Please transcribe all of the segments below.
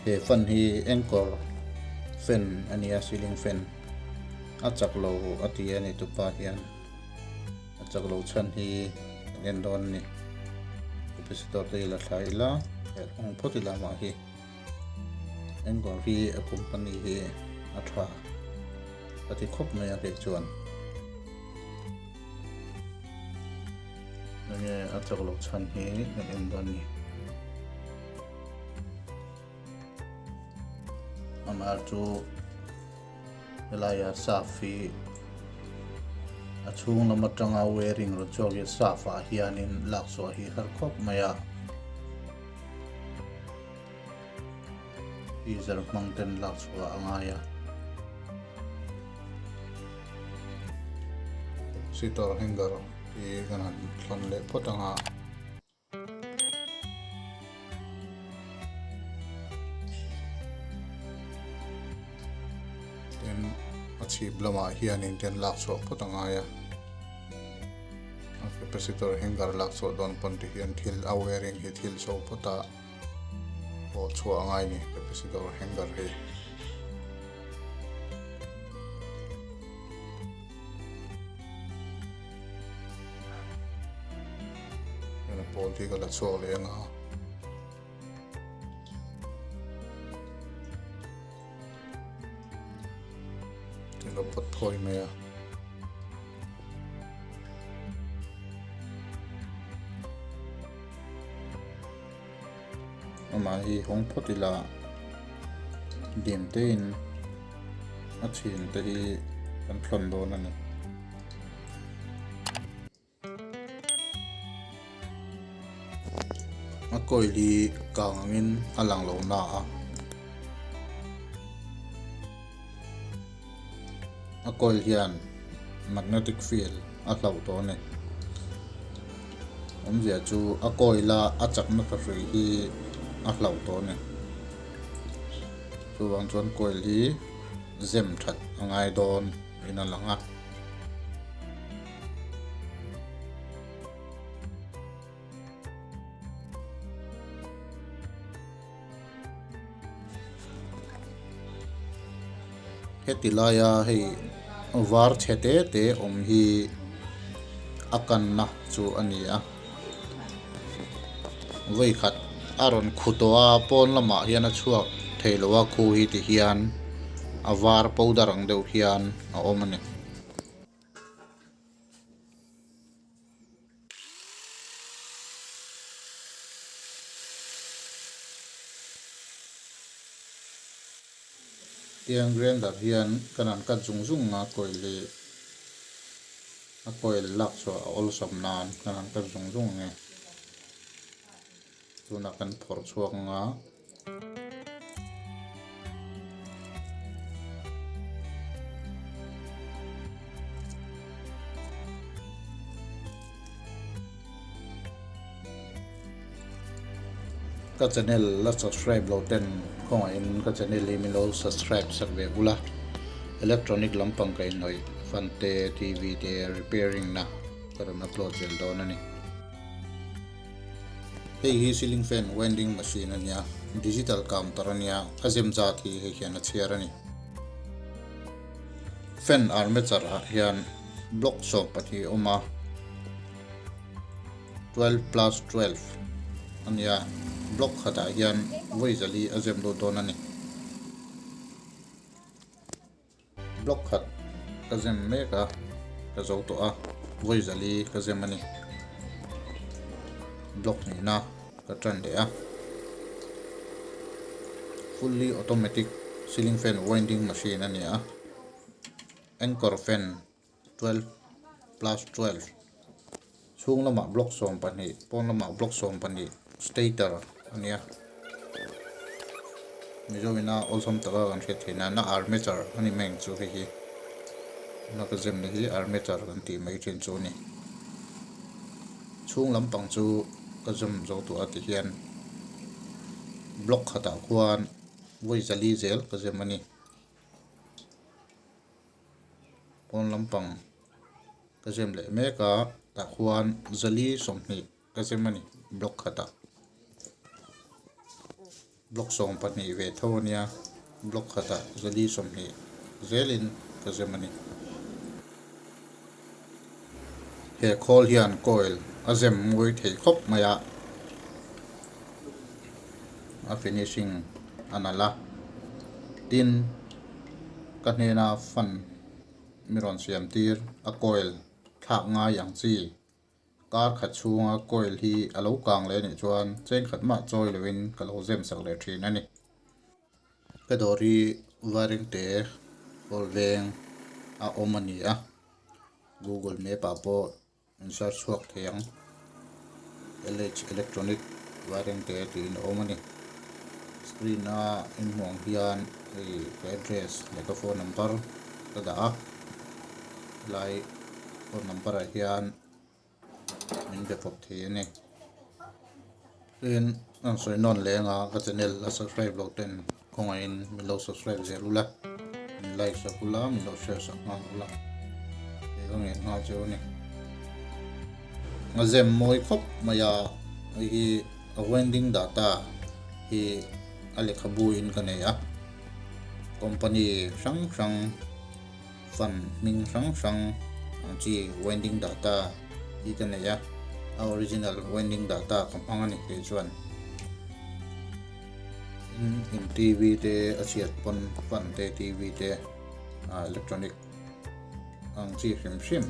He fan hi anchor fan a nia ceiling fan a chak lo a ti a ni tupa hian a chak lo chhan hi kan en dawn a ni capacitor te hi la thla ila herh hawng phawt ila mah hi anchor hi a company hi a tha a ti khawp mai a kei chuan. Enge a chak loh chhan hi kan en dawn a ni. Amah chu helaia saf hi a chhung lam atanga wearing rawn chhuak hi saf ah hianin lak chhuah hi har khawp mai a. User hmang ten lak chhuah a ngai a. Sitar hanger hi kan han thlan leh phawt ang a. Tin a chhip lamah hianin ten lak chhuah phawt a ngai a. A capacitor hanger lak chhuah dawn pawn ti hian thil a wearing hi thil chho phawt a. Pawh chhuah a ngai ni capacitor hanger hi. Heng pawl hi ka la chhuak leh anga. Ka lo pawt thawi mai a. Amah hi hawng phawt ila dim te in a chhin te hi kan thlawn dawn a ni. A coil hi kang angin a lang lo na a. A coil hian magnetic field a hlauh tawh a ni. Awmzia chu a coil a a chakna tha hrui hi a hlauh tawh a ni. Chuvang chuan coil hi zem that a ngai dawn in a lang a. Heti laia hei var chhe te te awm hi a kanna chu a ni a vawi khat a rawn khu tawh a pawn lamah hian a chhuak thei lo a khu hi ti hian a var powder ang deuh hian a awm a ni. Tiang grinder hian kan han cut zung zung a coil hi a coil lak chhuah a awlsam nan kan han cut zung zung ang e tunah kan phawrh chhuak ang a. Ka channel la subscribe lo ten khawngaihin ka channel hi min lo subscribe sak ve bula electronic lampang ka inhnawih fan te TV te repairing na ka rawn upload zel dawn a ni. Hei hi ceiling fan winding machine a nia, digital counter a nia, a zem zat hi hei hian a chhiar a ni. Fan armature ah hian block 12 a awm a, 12 plus 12 a nia, block khatah hian vawi zali a zem lut dawn a ni. Block khat ka zem mek a, ka zo tawh a, vawi zali ka zem a ni. Block hnihna ka tan leh a. Fully automatic ceiling fan winding machine a ni a. Anchor fan 12 plus 12 chhung lamah block 12 pawn lamah block 12 stator a ni a. Mizo ina awlsam taka kan hriat theih nana armature a ni mai ang chu hei hi tuna ka zem na hi armature kan tih mai thin chu a ni. Chhung lampang chu ka zem zo tawh a ti hian block khatah khuan vawi zali zel ka zem a ni. Pawn lampang ka zem leh mek a tah khuan zali 20 ka zem a ni block khatah. Block 12 ve tho a nia, block khatah 420 zelin ka zem a ni. He khawl hian coil a zem mawi thei khawp mai a, a finishing a nalh a, tin ka hnena fan mi rawn siam tir a coil thlak ngai ang chi. Kar khat chhunga coil hi a lo kang leh anih chuan cheng khat mah chawi loin ka lo zem sak leh thin a ni. Ka dawr hi Vairengte Hall veng a awm a ni a, Google Map ah pawh in search chhuak thei ang. LH Electronic Vairengte tiin a awm a ni. Screen a inhmuh ang hian hei ka address leh ka phone number ka dah a, helai. Phone number ah hian min be pawp thei a ni. Tin an sawi nawn leng a ka channel a subscribe loh ten khawngaihin min lo subscribe zel ula min like sak ula min lo share sak nghal ula he ka ngen nghal cheu a ni. A zem mawi khawp mai a hei hi a winding data hi a lehkhabu in ka nei a company hrang hrang. Fan hming hrang hrang ang chi winding data hi ka nei a, a original winding data ka hmang a ni kei chuan. In in TV te a chhiat pawn fan te TV te ah electronic ang chi hrim hrim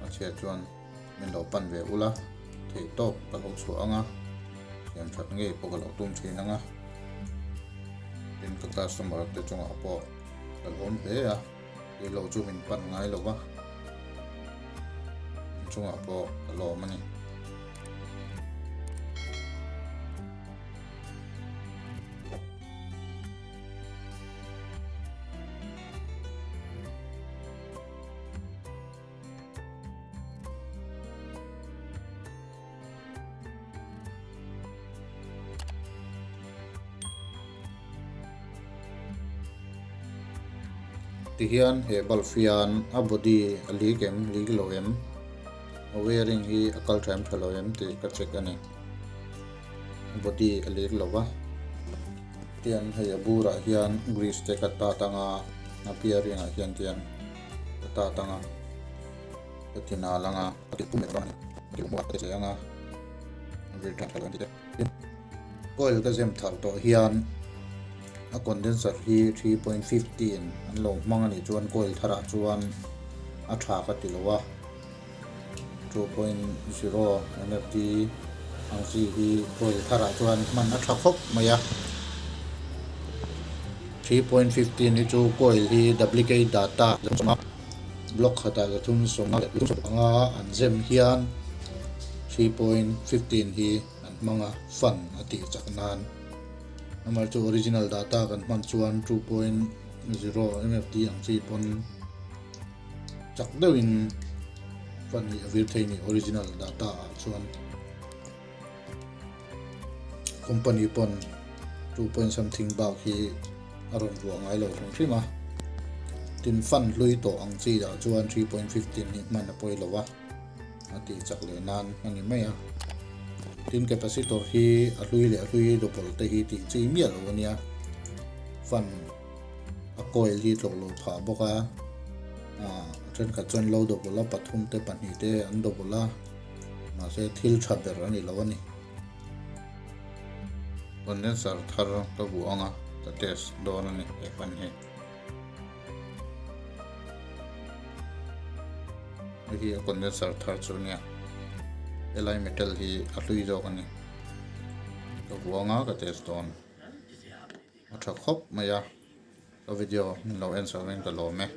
a chhiat chuan min lo pan ve ula theih tawp ka lo chhuah ang a, siam that ngei pawh ka lo tum thin ang a, tin ka customer te chungah pawh. Ka lawm hle a, tih loh chu min pan ngai lo va, inchungah pawh ka lawm a ni. Tihian he bulb hian a body a leak em leak lo em a wiring hi a kal tha em tha lo em tih ka check a ni a body a leak lo va tian hei a burah hian grease te ka tat anga a bearing ah hian tian ka tat anga ka ti nal anga a ti pum leh a ni a ti hmuh a ti anga a vir tha tha lo an ti te coil ka zem thar tawh hian a condenser hi 3.15 an lo hmang a nih chuan coil tharah chuan a tha ka ti lo a 2.0 mfd ang chi hi coil tharah chuan hman a tha khawp mai a 3.15 hi chu coil hi duplicate data Block khatah 375 an zem hian 3.15 hi an hmang a, fund a tih chak nan. Amah chu original data kan hman chuan 2.0 MFD ang chi pawn chak deuhin fund hi a vir thei ni original data ah chuan. Company pawn 2 point something bak hi a rawn vuah ngai lo hrim hrim a tin fund hlui tawh ang chi ah chuan 3.15 hi hman a pawi lo a a tih chak leh nan a ni mai a tin capacitor hi a hlui leh a hlui double te hi tih chi miah lo a nia fund a coil hi tlawh lo phah bawk a ah thenkhat chuan lo double a pathum te pahnih te an double a. Mahse thil tha ber a ni lo a ni. Condenser thar ka bu ang a, ka test dawn a ni he fan hi. Hei hi a condenser thar chu a nia. Helai metal hi a hlui zawk a ni. Ka bu ang a, ka test dawn. A tha khawp mai a, ka video min lo en sak in ka lawm e.